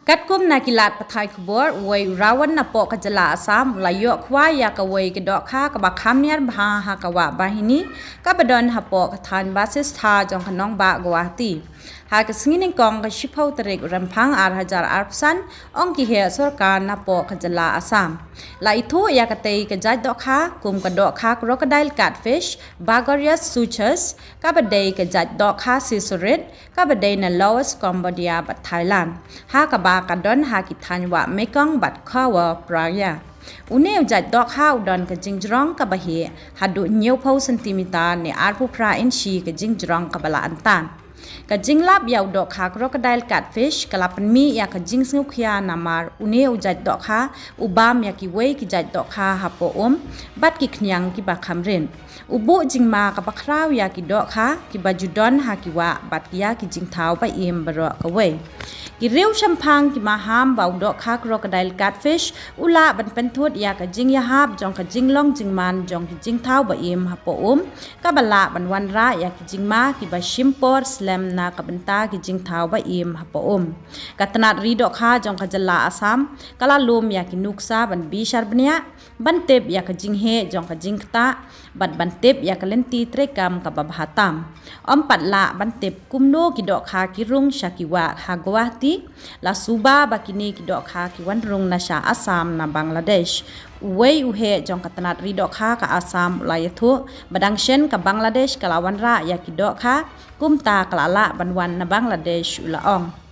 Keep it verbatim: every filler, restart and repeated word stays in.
Katkum na ki lad pathai khubor, uwei u rawon napoh ka jylla Assam u la ïoh khwai ïa kawei ka dohkha kaba kham niar bha ha ka wah Bahini, kaba don hapoh ka thaiñ Basistha jong ka nongbah Guwahati. Ha ka sngi nyngkong ka shiphew tarik u Rymphang ar hajar arphew san, ong ki heh sorkar napoh ka jylla Assam. La ithuh ïa katei ka jait dohkha kum ka dohkha crocodile catfish, Bagorius suchus, kaba dei ka jait dohkha sisurit, kaba dei na Laos, Cambodia bad Thailand, ha kaba ka don ha ki thaiñ wah Mekong bad Khawar Praya. Une u jait dohkha u don ka jingjrong kaba heh haduh hynñiewphew centimeter ne arphew phra inshi ka jingjrong kaba la antad. Ka jinglap ïa u dohkha crocodile catfish ka la pynmih ïa ka jingsngewkhia namar une u jait dohkha u bam ïa kiwei ki jait dohkha hapoh um bad ki khñiang kiba kham rit. U buh jingma kaba khraw ïa ki dohkha kiba ju don ha ki wah bad ïa ki jingthaw ba im baroh kawei. Ki riew shemphang ki maham ba u dohkha crocodile catfish u lah ban pynthut ïa ka jingïahap jong ka jinglong jingman jong ki jingthaw ba im hapoh um, kaba lah ban wanrah ïa ki jingma kiba shim por slem na ka bynta ki jingthaw ba im hapoh um. Ka tnat ri dohkha jong ka jylla Assam ka la lum ïa ki nuksa ban bishar bniah, ban tip ïa ka jingheh jong ka jingktah bad ban tip ïa ka lynti treikam kaba bha tam. Ym pat lah ban tip kumno ki dohkha ki rung sha ki wah ha Guwahati, la suba ba kine ki dohkha ki wan rung na sha Assam na Bangladesh. Uwei u heh jong ka tnat ri dohkha ka Assam u la ïathuh ba dang shen ka Bangladesh ka la wanrah ïa ki dohkha, kumta ka la lah ban wan na Bangladesh, u la ong.